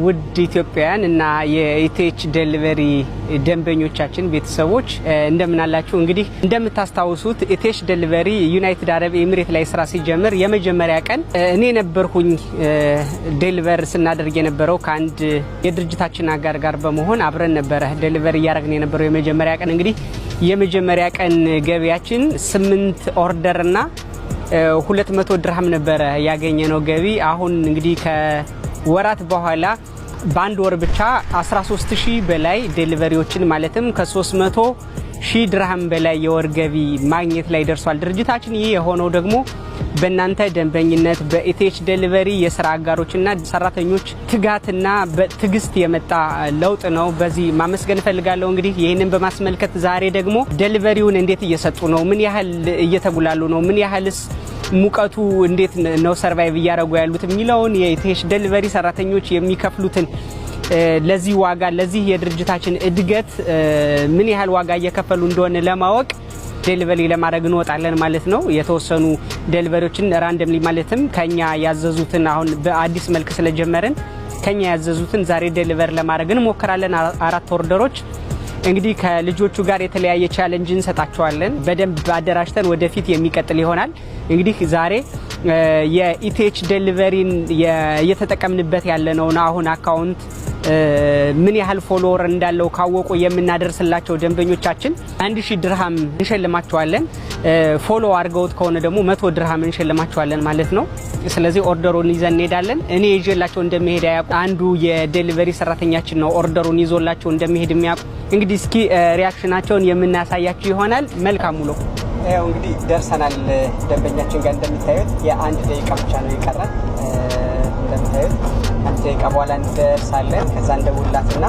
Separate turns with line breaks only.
ውድ ኢትዮጵያውያን እና የ ETH Delivery ደንበኞቻችን፣ ቤተሰቦች፣ እንደምን አላችሁ? እንግዲህ እንደምታስታውሱት ETH Delivery United Arab Emirate ላይ ስራ ሲጀምር የመጀመሪያ ቀን እኔ ነበርኩኝ deliver ስናደርግ የነበረው። ከአንድ የድርጅታችን አጋር ጋር በመሆን አብረን ነበረ deliver እያደረግን የነበረው። የመጀመሪያ ቀን እንግዲህ የመጀመሪያ ቀን ገቢያችን 8 order እና 200 ድርሃም ነበረ ያገኘነው ገቢ። አሁን እንግዲህ ከወራት በኋላ በአንድ ወር ብቻ 13 ሺህ በላይ delivery ዎችን፣ ማለትም ከ300 ሺህ ድርሃም በላይ የወር ገቢ ማግኘት ላይ ደርሷል ድርጅታችን። ይህ የሆነው ደግሞ በእናንተ ደንበኝነት፣ በ ETH Delivery የስራ አጋሮችና ሰራተኞች ትጋትና በትዕግስት የመጣ ለውጥ ነው። በዚህ ማመስገን እፈልጋለሁ። እንግዲህ ይህንን በማስመልከት ዛሬ ደግሞ delivery ውን እንዴት እየሰጡ ነው? ምን ያህል እየተጉላሉ ነው? ምን ያህልስ ሙቀቱ እንዴት ነው survive እያደረጉ ያሉት የሚለውን፣ የ ETH Delivery ሰራተኞች የሚከፍሉትን ለዚህ ዋጋ፣ ለዚህ የድርጅታችን እድገት ምን ያህል ዋጋ እየከፈሉ እንደሆነ ለማወቅ delivery ለማድረግ እንወጣለን ማለት ነው። የተወሰኑ delivery ዎችን randomly፣ ማለትም ከኛ ያዘዙትን፣ አሁን በአዲስ መልክ ስለጀመርን ከኛ ያዘዙትን ዛሬ deliver ለማድረግ እንሞክራለን። አራት order ኦች። እንግዲህ ከልጆቹ ጋር የተለያየ challenge እንሰጣቸዋለን። በደንብ አደራጅተን ወደፊት የሚቀጥል ይሆናል። እንግዲህ ዛሬ የ ETH Delivery ን እየተጠቀምንበት ያለነውን አሁን account ምን ያህል follower እንዳለው ካወቁ የምናደርስላቸው ደንበኞቻችን 1000 ድርሃም እንሸልማቸዋለን። Follow አድርገውት ከሆነ ደግሞ 100 ድርሃም እንሸልማቸዋለን ማለት ነው። ስለዚህ order ኡን ይዘን እንሄዳለን። እኔ ይዤላቸው እንደሚሄድ አያውቁ። አንዱ የ delivery ሰራተኛችን ነው order ኡን ይዞላቸው እንደሚሄድ የሚያውቁ። እንግዲህ እስኪ reaction ኣቸውን የምናሳያችሁ ይሆናል። መልካም ውሎ። ያው እንግዲህ ደርሰናል ደንበኛችን ጋር። እንደምታዩት የአንድ ደቂቃ ብቻ ነው የቀረን። እንደምታዩት አንድ ደቂቃ በኋላ እንደርሳለን። ከዛ እንደውላትና